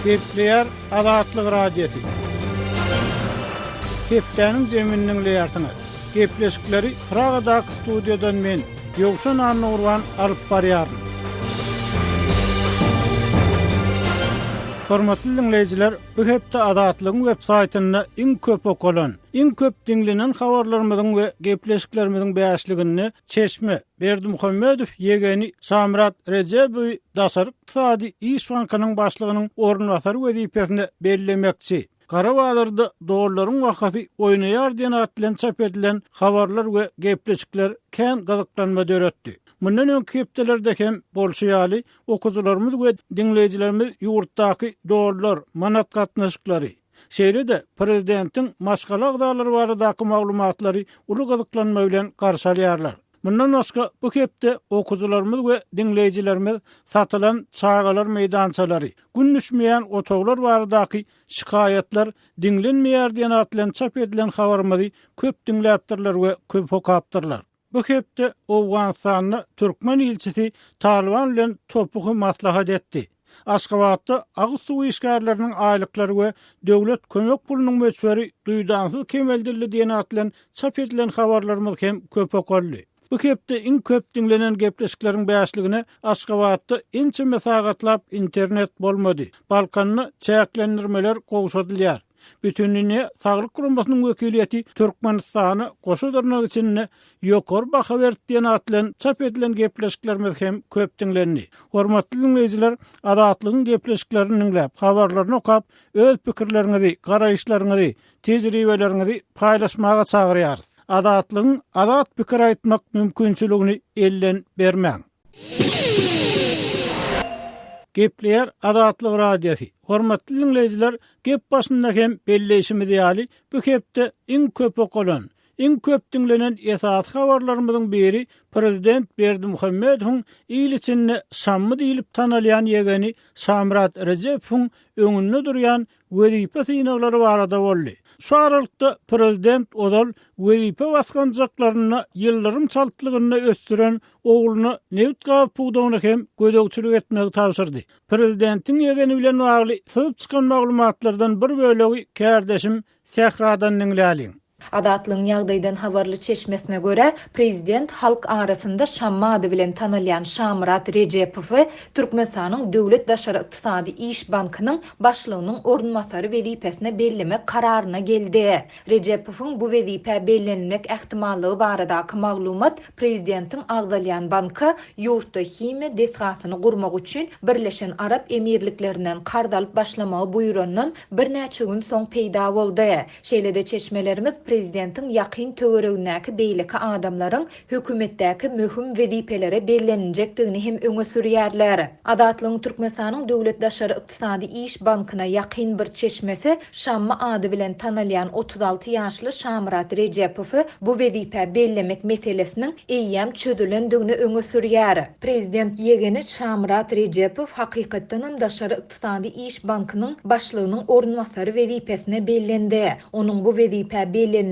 Gepleýär Azatlyk Radiosy. Hepdäniň jemini diňleýärsiňiz. Gepleşikleri Pragadaky studiýadan men, Ýowşan Annagurban alyp barýaryn. Hormatly diňleýjiler, bu hepde Azatlygyň web saýtynda iň köp okalan, iň köp diňlenen habarlarymyzyň we gepleşiklerimiziň bäşliginde Çeşme, Berdimuhamedow ýegeni Şamyrat Rejebowy Daşary ykdysady iş bankynyň başlygynyň orunbasary wezipesine bellemekçi. Gara bazarda dollaryň bahasy oýnaýar diýen at bilen çap edilen habarlar we gepleşikler kän gyzyklanma döretdi. Mundan öňki hepdelerde hem bolşy ýaly, okyjylarymyz we diňleýjilerimiz ýurtdaky dollar, manat gatnaşyklary, şeýle-de prezidentiň maşgala agzalary baradaky maglumatlary uly gyzyklanma bilen garşy alýarlar. Mundan başga, bu hepde okyjylarymyz we diňleýjilerimiz satylan çagalar meýdançalary, gün düşmeýän otaglar baradaky şikaýatlar diňlenmeýär diýen at bilen çap edilen habarymyzy köp diňläpdirler we köp okapdyrlar. Bu hepde Owganystanda türkmen ilçisi Talyban bilen topuhy maslahat etdi. Aşgabatda agyz suwy işgärleriniň aýlyklary we döwlet kömek pulunyň möçberi duýdansyz kemeldildi diýen at bilen çap edilen habarlarymyz hem köp okaldy. Bu hepde iň köp diňlenen gepleşikleriň bäşligine Aşgabatda ençeme sagatlap internet bolmady, Balkanda çäklendirmeler gowşadylýar, Bütindünýä Saglyk Guramasynyň wekiliýeti Türkmenistana goşa dyrnak içinde ýokary baha berdi diýen at bilen çap edilen gepleşiklerimiz hem köp diňlendi. Hormatly diňleýjiler, Azatlygyň gepleşiklerini diňläp, habarlaryny okap, öz pikirleriňizi, garaýyşlaryňyzy, tejribeleriňizi paýlaşmaga çagyrýarys. Azatlygyň azat pikir aýtmak mümkinçiligini elden bermäň. Gepleýär Azatlyk Radiosy. Hormatly diňleýjiler, gep başynda hem belleýşimiz ýaly, bu hepde iň köp okalan, iň köp diňlenen esasy habarlarymyzyň biri prezident Berdimuhamedowyň il içinde Şammy diýlip tanalýan ýegeni Şamyrat Rejepowyň öňünde durýan wezipe synaglary barada boldy. Şu aralykda prezident ozal wezipe basgançaklarynda ýyldyrym çaltlygynda ösdüren ogluna nebit-gaz pudagyna hem gözegçilik etmegi tabşyrdy. Prezidentiň ýegeni bilen bagly syzyp çykan maglumatlardan bir bölegi kärdeşim Sähradan diňläliň. Azatlygyň ýagdaýdan habarly çeşmesine görä, prezident halk arasynda Şammy ady bilen tanalýan Şamyrat Rejepowy Türkmenistanyň Döwlet daşary ykdysady iş bankynyň başlygynyň orunbasary wezipesine bellemek kararyna geldi. Rejepowyň bu wezipä bellenilmek ähtimallygy baradaky maglumat prezidentiň agzalýan banka ýurtda himiýa desgasyny gurmak üçin Birleşen Arap Emirliklerinden karz alyp başlamagy buýrandan birnäçe gün soň peýda boldy. Şeýle-de çeşmelerimiz prezidentiň ýakyn töweregindäki beýleki adamlaryň hökümetdäki möhüm wezipelere belleniljekdigini hem öňe sürýärler. Azatlygyň Türkmenistanyň Döwlet daşary ykdysady iş bankyna ýakyn bir çeşmesi Şammy ady bilen tanalýan 36 ýaşly Şamyrat Rejepowy bu wezipä bellemek meselesiniň eýýäm çözülendigini öňe sürýär. Prezident ýegeni Şamyrat Rejepow hakykatdanam daşary Ykdysady iş bankynyň başlygynyň orunbasary wezipesine bellendi. Onuň bu wezipä bellenilendigi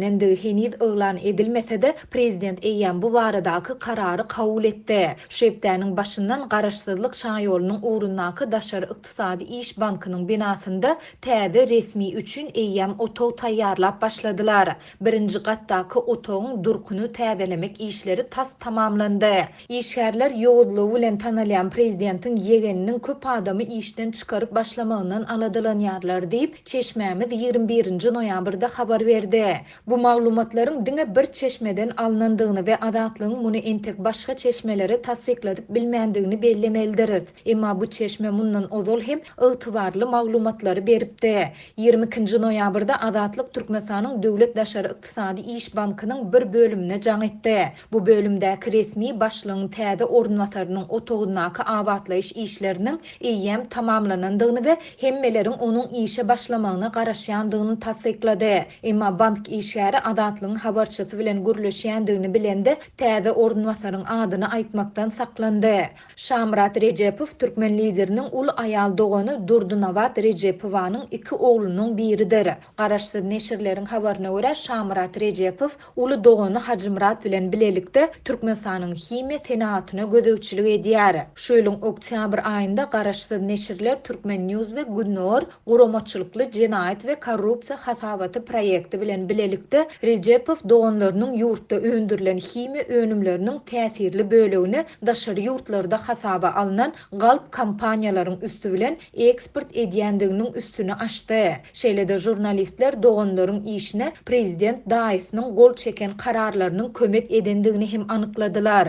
heniz yglan edilmese-de, prezident eýýäm bu baradaky karary kabul etdi. Şu hepdäniň başyndan Garaşsyzlyk şaýolunyň ugrundaky Daşary ykdysady iş bankynyň binasynda täze resmi üçin eýýäm otag taýýarlap başladylar. Birinji gatdaky otagyň durkuny täzelemek işleri tas tamamlandy. Işgärler ýowuzlygy bilen tanalýan prezidentiň ýegeniniň köp adamy işden çykaryp başlamagyndan aladalanýarlar diýip, çeşmämiz 21 nji noýabrda habar berdi. Bu maglumatlaryň diňe bir çeşmeden alnandygyny we Azatlygyň muny entek başga çeşmelere tassykladyp bilmändigini bellemelidiris. Emma bu çeşme mundan ozal hem ygtybarly maglumatlary beripdi. 22 nji noýabrda Azatlyk Türkmenistanyň Döwlet daşary ykdysady iş bankynyň bir bölümine jaň etdi. Bu bölümdäki resmi başlygyň täze orunbasarynyň otagyndaky abatlaýyş işleriniň eýýäm tamamlanandygyny we hemmeleriň onuň işe başlamagyna garaşýandygyny tassyklady. Emma bank. işgäri Azatlygyň habarçysy bilen gürleşýändigini bilende, täze orunbasaryň adyny aýtmakdan saklandy. Şamyrat Rejepow türkmen lideriniň uly aýal dogany Durdynabat Rejepowanyň iki oglunyň biridir. Garaşsyz neşirleriň habaryna görä, Şamyrat Rejepow uly dogany Hajymyrat bilen bilelikde Türkmenistanyň himiýa senagatyna gözegçilik edýär. Şu ýylyň oktýabr aýynda garaşsyz neşirler Turkmen News we Gündogar Guramaçylykly jenaýat we korrupsiýa hasabaty proýekti bilen bilelikde Rejepow doganlarynyň ýurtda öndürilen himiýa önümleriniň täsirli bölegini daşary ýurtlarda hasaba alnan galp kompaniýalaryň üsti bilen eksport edýändiginiň üstüni açdy. Şeýle-de žurnalistler doganlaryň işine prezident daýysynyň gol çeken kararlarynyň kömek edendigini hem anykladylar.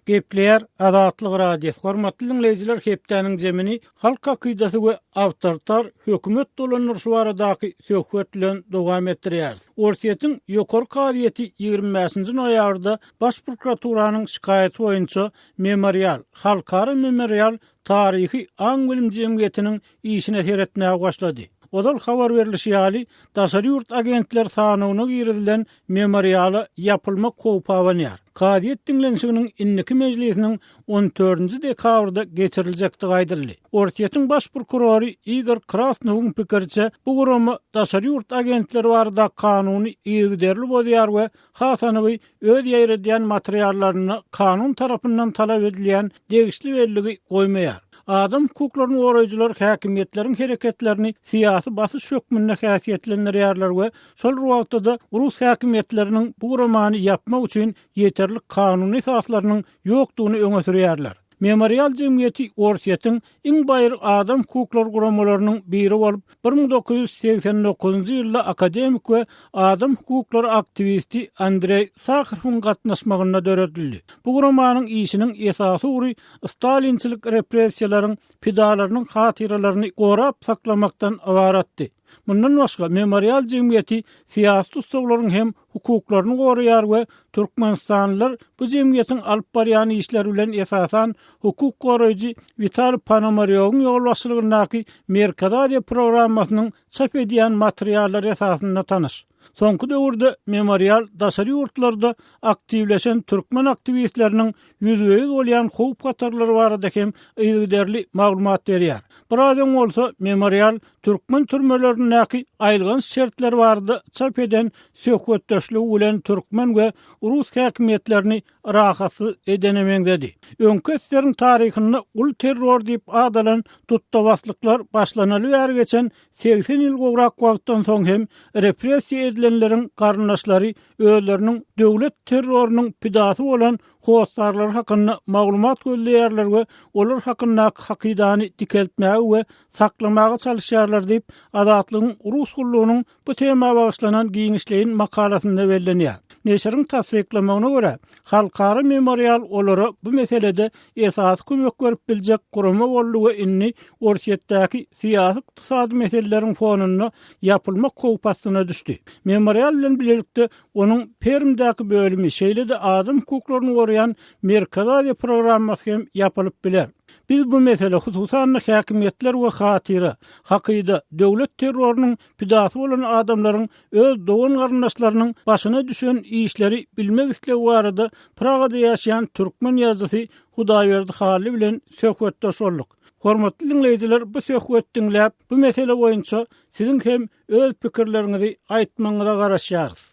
Gepleýär Azatlyk Radiosy, Hormatly diňleýjiler hepdäniň zemini halk hakydasy we awtoritar hökümet dolandyryşy baradaky söhbet bilen dowam etdirýäris. Orsýetiň Ýokary kazyýeti 25-nji noýabrda Baş prokuraturanyň şikaýaty boýunça Memorial, Halkara Memorial taryhy aň-bilim jemgyýetiniň işine seretmäge başlady. Ozal habar berlişi ýaly, daşary ýurt agentler sanawyna girizilen Memoriala ýapylmak howpy abanýar. Kazyýet diňlenişiginiň indiki mejlisiniň on dördünji dekabrda geçiriljekdigi aýdyldy. Orsýetiň baş prokurory Igor Krasnowyň pikiriçe, bu gurama daşary ýurt agentleri barada kanuny yzygiderli bozýar we has anygy öz ýaýradýan materiallarynda kanun tarapyndan talap edilýän degişli belligi goýmaýar. Adam hukuklaryny goraýjylar häkimiýetleriň hereketlerini syýasy basyş hökmünde häsiýetlendirýärler we şol bir wagtda-da rus häkimiýetleriniň bu guramany ýapmak üçin ýeterlik kanuny esaslarynyň ýokdugyny öňe sürýärler. Memorial jemgyýeti Orsýetiň iň baýry adam hukuklary guramalarynyň biri bolup, 1989-njy ýylda akademik we adam hukuklary aktiwisti Andreý Saharowyň gatnaşmagynda döredildi. Bu guramanyň işiniň esasy ugry stalinçilik repressiýalaryň pidalarynyň hatyralaryny gorap saklamakdan ybaratdy. Mundan başga, Memorial jemgyýeti syýasy tussaglaryň hem hukuklaryny goraýar we türkmenistanlylar bu jemgyýetiň alyp barýan işleri bilen esasan hukuk goraýjy Witaliý Ponomarýowyň ýolbaşçylygyndaky Merkezi Aziýa programmasynyň çap edýän materiallary esasynda tanyş. Soňky döwürde Memorial daşary ýurtlarda aktiwleşen türkmen aktiwistleriniň ýüzbe-ýüz bolýan howp-hatarlary barada hem yzygiderli maglumat berýär. Biraz öň bolsa Memorial türkmen türmelerindäki aýylganç şertler barada çap eden söhbetdeşligi bilen türkmen we rus häkimiýetlerini rahatsyz edene meňzedi. Öňki ssr-iň taryhynda uly terror diýip at alan tutdabaslyklar başlanaly bäri geçen 80 ýyl gowrak wagtdan soň hem repressiýa edilenleriň garyndaşlary özleriniň döwlet terrorynyň pidasy bolan hossarlary hakynda maglumat gözleýärler we olar hakyndaky hakydany dikeltmäge we saklamaga çalyşýarlar diýip, Azatlygyň Rus gullugynyň bu tema bagyşlanan giňişleýin makalasynda bellenýär. Neşiriň tassyklamagyna görä, Halkara memorial olara bu meselede esasy kömek berip biljek gurama boldy we indi Orsýetdäki syýasy-ykdysady meseleleriň fonunda ýapylmak howpy astyna düşdi. Memorial bilen bilelikde onuň Permdäki bölümi, şeýle-de adam hukuklaryny goraýan Merkezi Aziýa programmasy hem ýapylyp biler. Biz bu mesele, hususan-da, häkimiýetler we hatyra, hakyda, döwlet terrorynyň pidasy bolan adamlaryň öz dogan-garyndaşlarynyň başyna düşen işleri bilmek islegi barada Pragada ýaşaýan türkmen ýazyjysy Hudaýberdi Hally bilen söhbetdeş bolduk. Hormatly diňleýjiler bu söhbeti diňläp, bu mesele boýunça siziň hem öz pikirleriňizi aýtmagyňyza garaşýarys.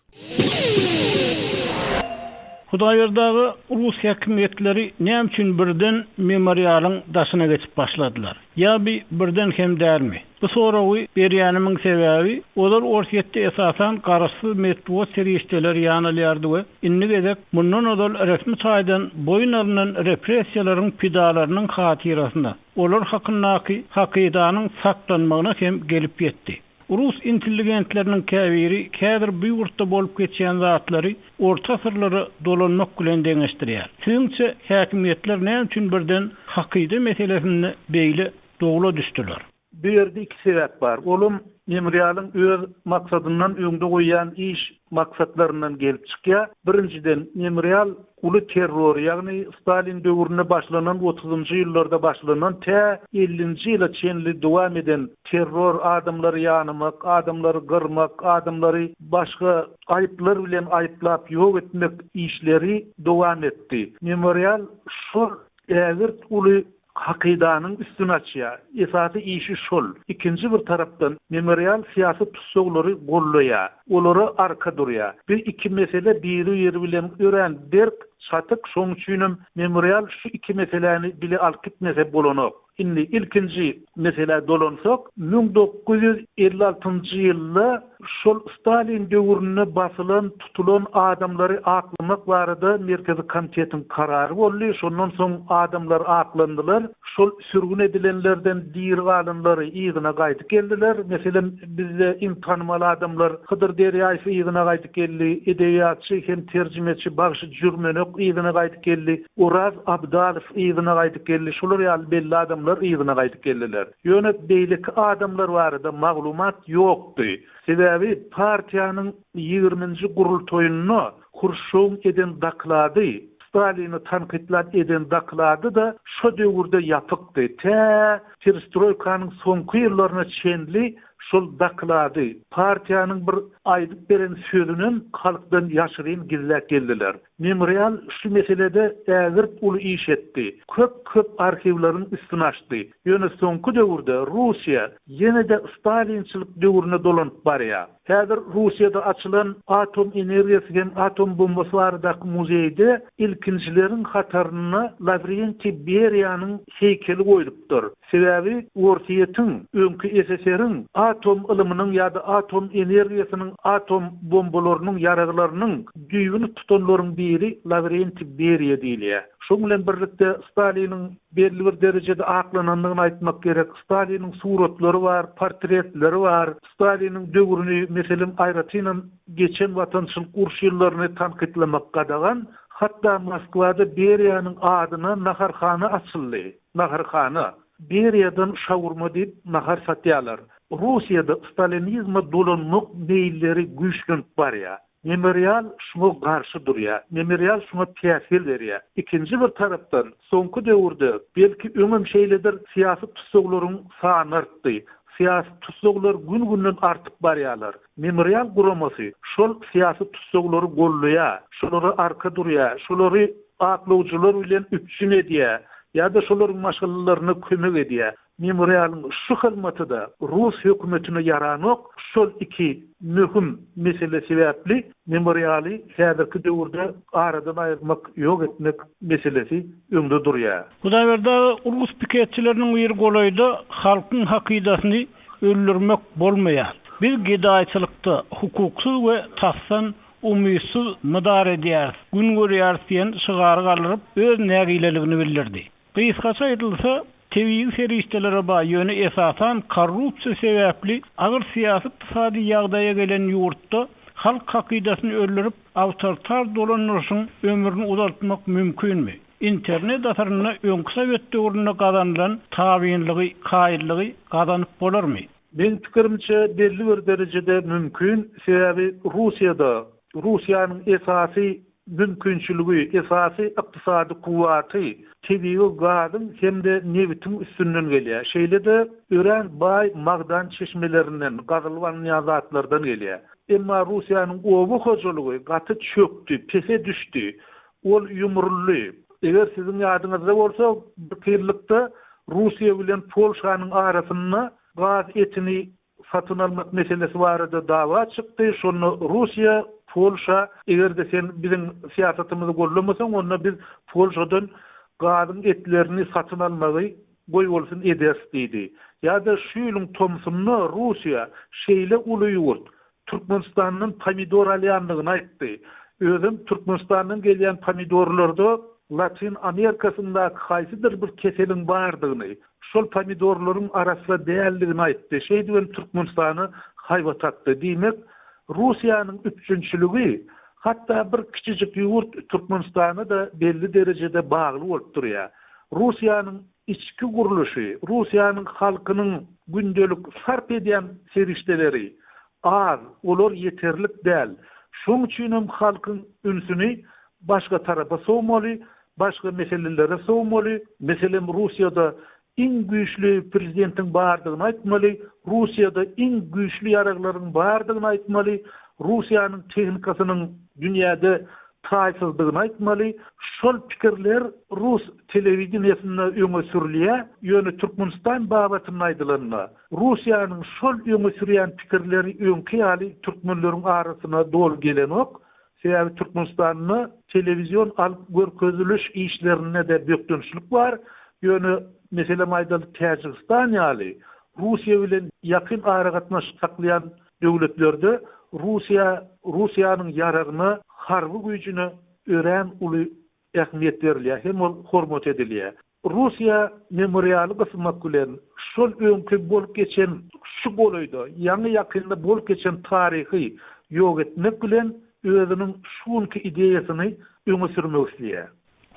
Hudaýberdi aga, rus häkimiýetleri näme üçin birden memorialyň daşyna geçip başladylar? Ýa bi birden hem dälmi? Bu soragy berýänimiň sebäbi, ozal Orsýetde esasan garaşsyz metbugat serişdeleri ýanalýardy we indi gezek mundan ozal resmi taýdan boýun alnan repressiýalaryň pidalarynyň hatyrasyna, olar hakyndaky hakydanyň saklanmagyna hem gelip ýetdi. Rus intelligentleriniň käbiri häzir bu ýurtda bolup geçýän zatlary orta asyrlara dolanmak bilen deňeşdirýär. Siziňçe, häkimiýetler näme üçin birden hakyda meselesinde beýle dowla düşdüler? Bu ýerde iki sebäp bar. Olam. Memorialyň öz maksadyndan öňde goýýan iş maksatlaryndan gelip çykýar. Birinjiden, Memorial uly terror, ýagny Stalin döwründe başlanan otuzynjy ýyllarda başlanan tä ellinji ýyla çenli dowam eden terror, adamlary ýanamak, adamlary gyrmak, adamlary başga aýyplar bilen aýyplap ýok etmek işleri dowam etdi. Memorial şol ägirt uly hakydanyň üstüni açýar. Esasy işi şol. Ikinji bir tarapdan, Memorial syýasy tussaglary gollaýar. Olara arka durýar. Bu iki mesele biri-biri bilen örän berk çatyk, şonuň üçinem Memorial şu iki meseläni bile alyp gitmese bolanok. Indi ilkinji meselä dolansak, 1956 ýylda şol Stalin döwründe basylan, tutulan adamlary aklamak barada Merkezi Komitetiň karary boldy. Şondan soň adamlar aklandylar. Şol sürgün edilenlerden diri galanlary yzyna gaýdyp geldiler. Meselem, bizde iň tanymal adamlar Hydyr Derýaýew yzyna gaýdyp geldi, edebiýatçy hem terjimeçi Bagşy Jürmenek yzyna gaýdyp geldi, Oraz Abdalow yzyna gaýdyp geldi, şolar ýaly belli adamlar yzyna gaýdyp geldiler. Ýöne beýleki adamlar barada maglumat ýokdy. Sebäbi partiýanyň ýigriminji gurultaýynda Hruşşowyň eden doklady, Stalini tankytlap eden doklady-da şo döwürde ýapykdy. Tä perestroýkanyň soňky ýyllaryna çenli şol doklady, partiýanyň bir aýdyp beren sözünem halkdan ýaşyryn gizläp geldiler. Memorial şu meselede ägirt uly iş etdi. Köp-köp arhiwleriň üstüni açdy. Ýöne soňky döwürde Russiýa ýene-de stalinçilik döwrüne dolanyp barýar. Häzir Russiýada açylan atom energiýasy hem atom bombasy baradaky muzeýde ilkinjileriň hatarynda Lawrentiý Beriýanyň heýkeli goýlupdyr. Sebäbi Orsýetiň, öňki SSR-iň atom ylymynyň ýa-da atom energiýasynyň, atom bombalarynyň, ýaraglarynyň düýbüni tutanlaryň biri Lawrentiý Beriýa diýilýär. Şoň bilen birlikde Staliniň belli bir derejede aklanandygyny aýtmak gerek. Staliniň suratlary bar, portretleri bar. Staliniň döwrüni, meselem, aýratynam geçen Watançylyk uruş ýyllaryny tankytlamak gadagan. Hatda Moskwada Beriýanyň adyna naharhana açyldy. Naharhana. Beriýadan şawurma diýip nahar satýarlar. Russiýada stalinizme dolanmak meýilleri güýçlenip barýar. Memorial şuňa garşy durýar. Memorial şuňa päsgel berýär. Ikinji bir tarapdan, soňky döwürde, belki öňem şeýledir, syýasy tussaglaryň sany artdy. Syýasy tussaglar gün-günden artyp barýarlar. Memorial guramasy şol syýasy tussaglary gollaýar, şolara arka durýar, şolary aklawjylar bilen üpjün edýär ýa-da şolaryň maşgalalaryna kömek edýär. Memorialyň şu hyzmaty-da rus hökümetine ýaranok, şol iki möhüm mesele sebäpli Memorialy häzirki döwürde aradan aýyrmak, ýok etmek meselesi öňde durýar. Hudaýberdi aga, rus piketçileriniň biri golaýda halkyň hakydasyny öldürmek bolmaýar. Biz gedaýçylykda, hukuksyz we tasdan umytsyz mydar edýäris, gün görýäris diýen şygary galdyryp, öz nägileligini bildirdi. Gysgaça aýdylsa, tebigy serişdelere baý, ýöne esasan korrupsiýa sebäpli agyr syýasy-ykdysady ýagdaýa gelen ýurtda halk hakydasyny öldürip, awtoritar dolandyryşyň ömrüni uzaltmak mümkinmi? Internet asyrynda öňki sowet döwründe gazanylan tabynlygy, kaýyllygy gazanyp bolarmy? Meň pikirimçe belli bir derejede mümkin, sebäbi Russiýada, Russiýanyň esasy mümkinçiligi, esasy ykdysady kuwwaty tebigy gazyň hem-de nebitiň üstünden gelýär. Şeýle-de örän baý magdan çeşmelerinden, gazylyp alynýan zatlardan gelýär. Emma Russiýanyň oba hojalygy gaty çökdi, pese düşdi. Ol ýumruldy. Eger siziň ýadyňyzda bolsa, bir ýyllykda Russiýa bilen Polşanyň arasynda gaz etini satyn almak meselesi barada dawa çykdy. Şonda Russiýa Polşa, eger-de sen biziň syýasatymyzy goldamasaň, onda biz Polşadan gazyň etlerini satyn almagy goýbolsun ederis diýdi. Ýa-da şu ýylyň tomsunda Russiýa şeýle uly ýurt, Türkmenistandan pomidor alýandygyny aýtdy. Özem Türkmenistandan gelýän pomidorlarda Latyn Amerikasyndaky haýsydyr bir keseliň bardygyny, şol pomidorlaryň arassa däldigini aýtdy. Şeýdibem Türkmenistana haýbat atdy. Diýmek, Russiýanyň üpjünçiligi hatda bir kiçijik ýurt Türkmenistana-da belli derejede bagly bolup durýar. Russiýanyň. içki gurluşy, Russiýanyň halkynyň gündelik sarp edýän serişdeleri az, olar ýeterlik däl. Şoň üçinem halkyň ünsüni başga tarapa sowmaly, başga meselelere sowmaly. Meselem, Russiýada iň güýçli prezidentiň bardygyny aýtmaly, Russiýada iň güýçli ýaraglaryň bardygyny aýtmaly, Russiýanyň tehnikasynyň dünýäde taýsyzdygyny aýtmaly. Şol pikirler rus telewideniýesinde öňe sürülýär. Ýöne Türkmenistan babatynda aýdylanda, Russiýanyň şol öňe sürýän pikirleri öňki ýaly türkmenleriň arasyna doly gelenok. Sebäbi Türkmenistanda telewizion alyp görkeziliş işlerinde-de bökdençlik bar. Ýöne, meselem aýdaly, Täjigistan ýaly Russiýa bilen ýakyn aragatnaşyk saklaýan döwletlerde Russiýa, Russiýanyň ýaragyna, harby güýjüne örän uly ähmiýet berilýär hem ol hormat edilýär. Russiýa memorialy gysmak bilen, şol öňki bolup geçen, şu golaýda, ýaňy-ýakynda bolup geçen taryhy ýok etmek bilen özüniň şu günki ideýasyny öňe sürmek isleýär.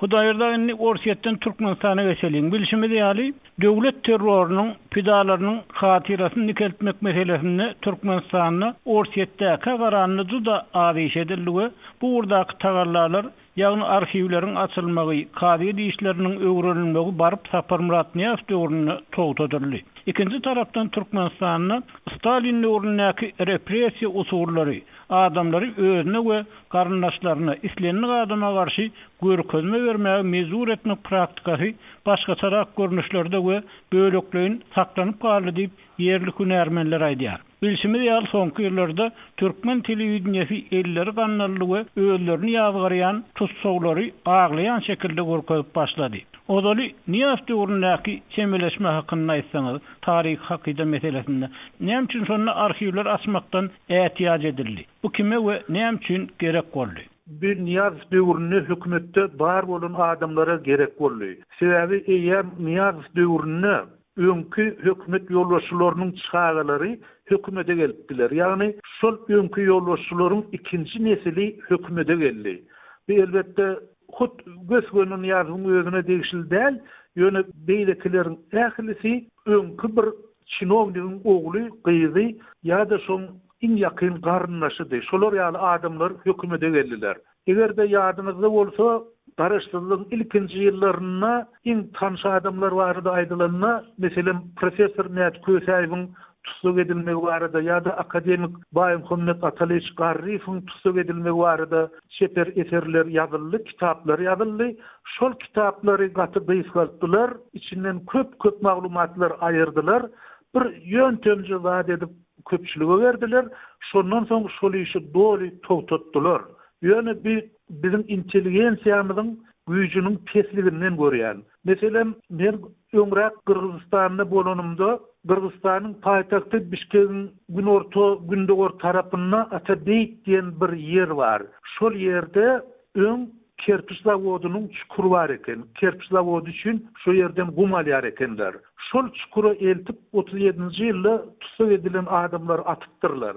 Hudaýberdi aga indi Orsýetden Türkmenistana geçeliň. Bilşimiz ýaly, döwlet terrorynyň pidalarynyň hatyrasyny dikeltmek meselesinde Türkmenistanda Orsýetdäkä garanda juda az iş edildi we bu ugurdaky tagallalar Ýagny arhiwleriň açylmagy, kazyýet işleriniň öwrenilmegi baryp Saparmyrat Nyýazow döwründe togtadyldy. Ikinji tarapdan Türkmenistanda Stalin döwründäki repressiýa usullary, adamlary özüne we garyndaşlaryna, islendik adama garşy görkezme bermäge mejbur etmek praktikasy başgaçarak görnüşlerde we bölekleýin saklanyp galdy diýip, ýerli hünärmenler aýdýar. Bilşimiz ýaly, soňky ýyllarda türkmen telewideniýesi elleri gandally we özlerini ýazgarýan tussaglary aglaýan şekilde görkezip başlady. Ozaly Nyýazow döwründäki çemeleşme hakynda aýtsaňyz, taryhy hakyda meselesinde näme üçin şonda arhiwleri açmakdan ätiýaç edildi? Bu kime we näme üçin gerek boldy? Bu Nyýazow döwründe hökümetde bar bolan adamlara gerek boldy. Sebäbi eýýäm Nyýazow döwründe Öňki hökümet ýolbaşçylarynyň çagalary hökümete gelipdiler. Ýagny şol öňki ýolbaşçylaryň ikinji nesili hökümete geldi. Bu elbetde hut gös-göni Nyýazowyň özüne degişli däl, ýöne beýlekileriň ählisi öňki bir çinownigiň ogly, gyzy ýa-da şoň iň ýakyn garyndaşydy. Şolar ýaly adamlar hökümete geldiler. Eger-de ýadyňyzda bolsa, Garaşsyzlygyň ilkinji ýyllarynda iň tanyş adamlar barada aýdylanda, meselem, professor Mäti Kösäýewiň tussag edilmegi barada ýa-da akademik Baýmuhammet Atalyç Garryýewiň tussag edilmegi barada çeper eserler ýazyldy, kitaplar ýazyldy. Şol kitaplary gaty gysgaltdylar, içinden köp-köp maglumatlar aýyrdylar. Bir ýöntemje zat edip köpçülige berdiler, şondan soň şol işi doly togtatdylar. Ýöne bi biziň intelligensiýamyzyň güýjüniň pesliginden görýän. Meselem, men öňräk Gyrgyzystanda bolanymda, Gyrgyzystanyň paýtagty Bişkegiň günorta-gündogar tarapynda Atabeýt diýen bir ýer bar. Şol ýerde öň Kerpiç zawodynyň çukury bar eken. Kerpiç zawody üçin şo ýerden gum alýar ekenler. Şol çukura eltip 37-nji ýylda tussag edilen adamlary atypdyrlar.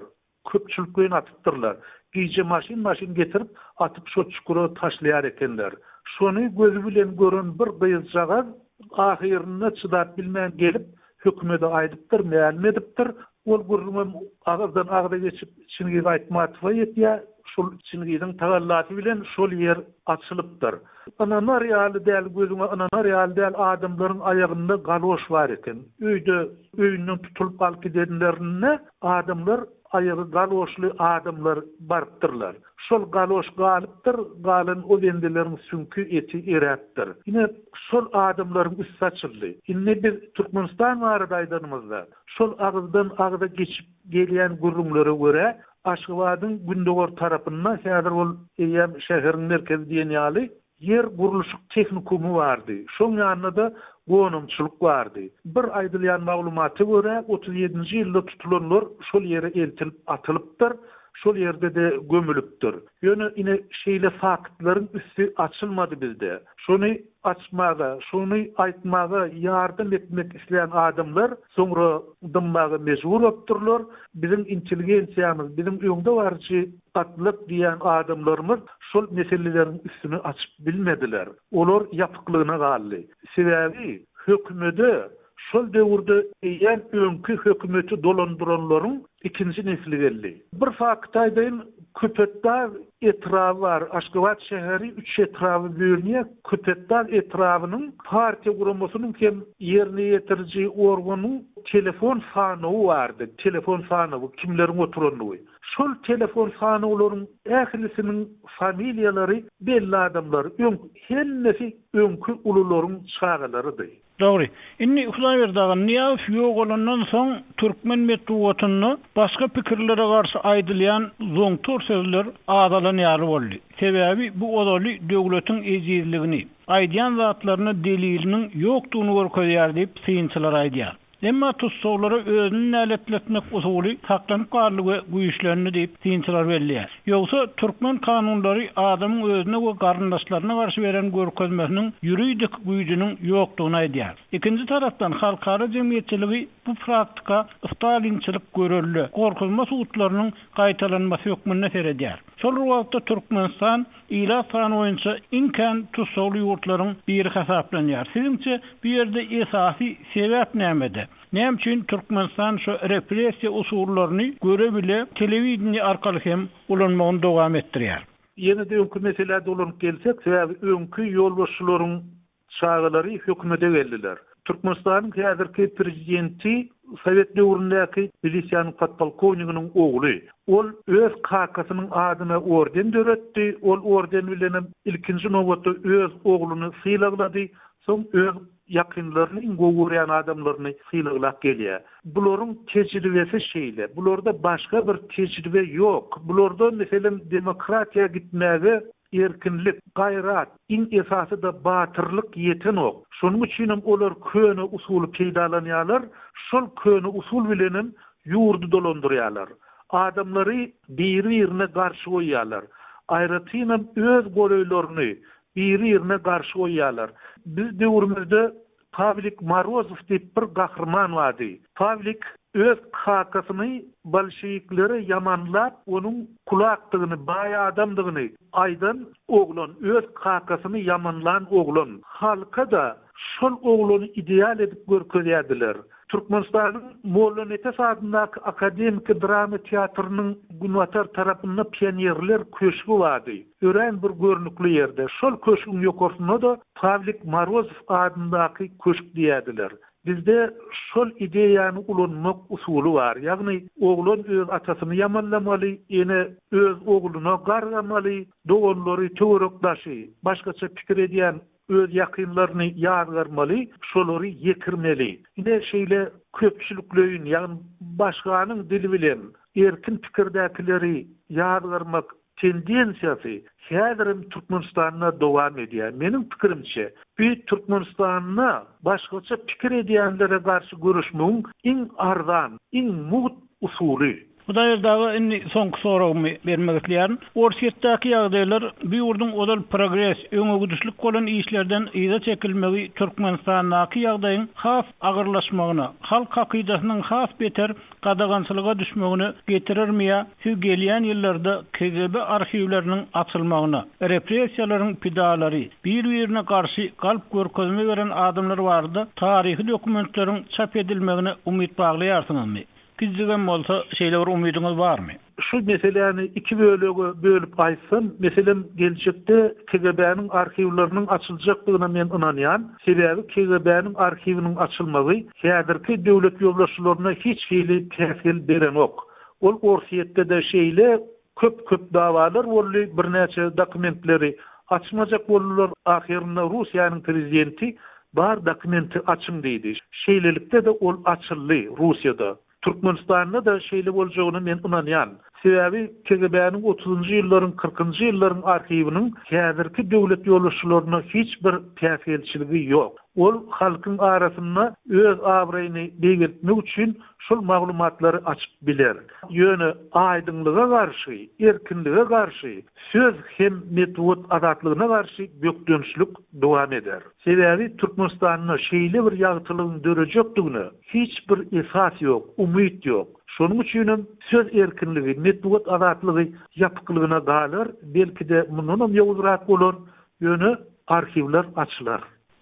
Köpçülikleýin atypdyrlar. Gije maşyn-maşyn getirip, atyp şo çukura taşlaýar ekenler. Şony gözi bilen gören bir gyzjagaz ahyrynda çydap bilmän gelip, hökümede aýdypdyr, mälim edipdir. Ol gürrüňem agyzdan agza geçip Çingiz Aýtmatowa ýetýär. Şol Çingiziň tagallasy bilen şol ýer açylypdyr. Ynanar ýaly däl, gözüňe ynanar ýaly däl adamlaryň aýagynda galoş bar eken. Öýde öýünden tutulyp alyp gidenlerinde adamlar aýagy galoşly adamlar barypdyrlar. Şol galoş galypdyr, galan o bendeleriň süňki, eti eräpdir. Ine, şol adamlaryň üsti açyldy. Indi biz Türkmenistan barada aýdanymyzda, şol agyzdan agza geçip gelýän gürrüňlere görä, Aşgabadyň gündogar tarapynda, häzir ol eýýäm şäheriň merkezi diýen ýaly, Ýer gurluşyk tehnikumy bardy. Şoň ýanynda-da gonamçylyk bardy. Bir aýdylýan maglumata görä, 37-nji ýylda tutulanlar şol ýere eltilip atylypdyr, şol ýerde-de gömülipdir. Ýöne ine şeýle faktlaryň üsti açylmady bizde. Şony açmaga, şony aýtmaga ýardam etmek islän adamlar soňra dymmaga mejbur bolupdyrlar. Biziň intelligensiýamyz, biziň öňdebaryjy gatlak diýýän adamlarymyz şol meseleleriň üstüni açyp bilmediler. Olar ýapyklygyna galdy. Sebäbi. Hökümede şol döwürde eýýäm öňki hökümeti dolandyranlaryň ikinji nesli geldi. Bir fakt aýdaýyn, Köpetdag etraby bar, Aşgabat şäheri üç etraba bölünýär. Köpetdag etrabynyň partiýa guramasynyň hem ýerine ýetiriji organyň telefon sanawy bardy, telefon sanawy, kimleriň oturandygy. Şol telefon sanawlaryň ählisiniň familiýalary belli adamlar, öň hemmesi öňki ulularyň çagalarydy. Dogry. Indi Hudaýberdi aga, Nyýazow ýogalandan soň türkmen metbugatynda başga pikirlere garşy aýdylýan zoňtar sözler azalan ýaly boldy. Sebäbi bu ozaly döwletiň ejizligini, aýdýan zatlaryna deliliniň ýokdugyny görkezýär diýip, synçylar aýdýar. Emma tussaglara özüni näletletmek usuly saklanyp galdy we güýçlendi diýip, synçylar belleýär. Ýogsa, türkmen kanunlary adamyň özüne we garyndaşlaryna garşy beren görkezmesiniň ýuridik güýjüniň ýokdugyny aýdýar. Ikinji tarapdan, halkara jemgyýetçiligi bu praktika stalinçilik görelde, gorkuzma sudlarynyň gaýtalanmasy hökmünde seredýär. Şol bir wagtda Türkmenistan ilat sany boýunça iň kän tussagly ýurtlaryň biri hasaplanýar. Siziňçe, bu ýerde esasy sebäp nämede? Näme üçin Türkmenistan şu repressiýa usullaryny göre-bile telewideniýe arkaly hem ulanmagyny dowam etdirýär? Ýene-de öňki meselä dolanyp gelsek, sebäbi öňki ýolbaşçylaryň Çagalary hökümete geldiler. Türkmenistanyň häzirki prezidenti sowet döwründäki milisiýanyň podpolkowniginiň ogly. Ol öz kakasynyň adyna orden döretdi, ol orden bilenem ilkinji nobatda öz ogluny sylaglady, soň öz ýakynlaryny, iň gowy görýän adamlaryny sylaglap gelýär. Bularyň tejribesi şeýle. Bularda başga bir tejribe ýok. Bularda, meselem, demokratiýa gitmäge Erkinlik, gaýrat, iň esasy-da batyrlyk ýetenok. Şonuň üçinem olar köne usuly peýdalanýarlar, şol köne usul bilenem ýurdy dolandyrýarlar. Adamlary biri-birine garşy goýýarlar. Aýratynam öz golaýlaryny biri-birine garşy goýýarlar. Biz döwrümizde Pawlik Morozow diýip bir gahryman bardy. Pawlik öz kakasyny bolşewiklere ýamanlap, onuň kulakdygyny, baý adamdygyny aýdan oglan, öz kakasyny ýamanlan oglan. Halka-da şol oglany ideal edip görkezýärdiler. Türkmenistanyň Mollanepes adyndaky akademiki drama teatrynyň günbatar tarapynda Pionerler köşgi bardy. Örän bir görnükli ýerde. Şol köşgüň ýokarsynda-da Pawlik Morozow adyndaky köşk diýerdiler. Bizde şol ideýany ulanmak usuly bar. Ýagny oglan öz atasyny ýamanlamaly, ene öz ogluna gargamaly, doganlary, töwerek-daşy, başgaça pikir edýän öz ýakynlaryny ýazgarmaly, şolary ýekirmeli. Ine şeýle köpçülikleýin, ýagny başganyň dili bilen erkin pikirdäkileri ýazgarmak tendensiýasy häzirem Türkmenistanda dowam edýär. Meniň pikirimçe, bu Türkmenistanda başgaça pikir edýänlere garşy göreşmegiň iň arzan, iň mugt usuly. Hudaýberdi aga indi soňky soragymy bermek isleýärin. Orsýetdäki ýagdaýlar bu ýurduň ozal progres, öňegidişlik bolan işlerden yza çekilmegi Türkmenistandaky ýagdaýyň has agyrlaşmagyna, halk hakydasynyň has beter gadagançylyga düşmegine getirermi ýa siz gelýän ýyllarda KGB arhiwleriniň açylmagyna, repressiýalaryň pidalary, bir-birine garşy galp görkezme beren adamlar barada taryhy dokumentleriň çap edilmegine umyt baglaýarsyňyzmy? Kiçijigem bolsa, şeýle bir umydyňyz barmy? Şu meseläni iki bölege bölüp aýtsam, meselem, geljekde KGB-niň arhiwleriniň açyljakdygyna men ynanýan. Sebäbi KGB-niň arhiwiniň açylmagy häzirki döwlet ýolbaşçylaryna hiç hili päsgel berenok. Ol Orsýetde-de şeýle köp-köp dawalar boldy, birnäçe dokumentleri açmajak boldular, ahyrynda Russiýanyň prezidenti bar dokumenti açyň diýdi. Şeýlelikde-de ol açyldy Russiýada. Türkmenistanda-da şeýle boljagyna men ynanýan. Sebäbi KGB-niň otuzynjy ýyllaryň, kyrkynjy ýyllaryň arhiwiniň häzirki döwlet ýolbaşçylaryna hiç bir päsgelçiligi ýok. Ol halkyň arasynda öz abraýyny beýgeltmek üçin şol maglumatlary açyp biler. Ýöne aýdyňlyga garşy, erkinlige garşy, söz hem metbugat azatlygyna garşy bökdençlik dowam eder. Sebäbi Türkmenistanda şeýle bir ýagtylygyň dörejekdigine hiç bir esas ýok, umyt ýok. Şonuň üçinem söz erkinligi, metbugat azatlygy ýapyklygyna galar, belki-de mundanam ýowuzrak bolar, ýöne arhiwler açylar.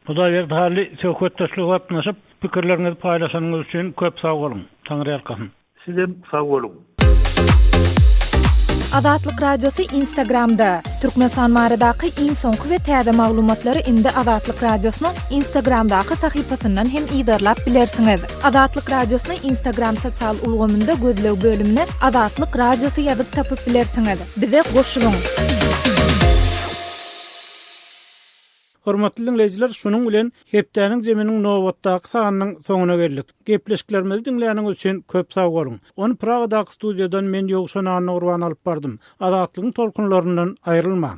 Hudaýberdi Hally söhbetdeşlige gatnaşyp, pikirleriňizi paýlaşanyňyz üçin köp sag boluň. Taňryýalkasyn. Sizem sag boluň. Azatlyk Radiosy Instagramda, Türkmenistan baradaky iň soňky we täze maglumatlary indi Azatlyk Radiosynyň Instagramdaky sahypasyndan hem yzarlap bilersiňiz. Azatlyk Radiosyny Instagram sosial ulgamynda gözleg bölümine Azatlyk Radiosy ýazyp tapyp bilersiňiz. Bize goşulyň! Hormatly diňleýjiler, şunuň bilen hepdäniň zeminiň nobatdaky sanynyň soňuna geldik. Gepleşiklerimizi diňläniňiz üçin köp sag boluň. Ony Pragadaky studiýadan men Ýowşan Annagurban alyp bardym. Azatlygyň tolkunlaryndan aýrylmaň!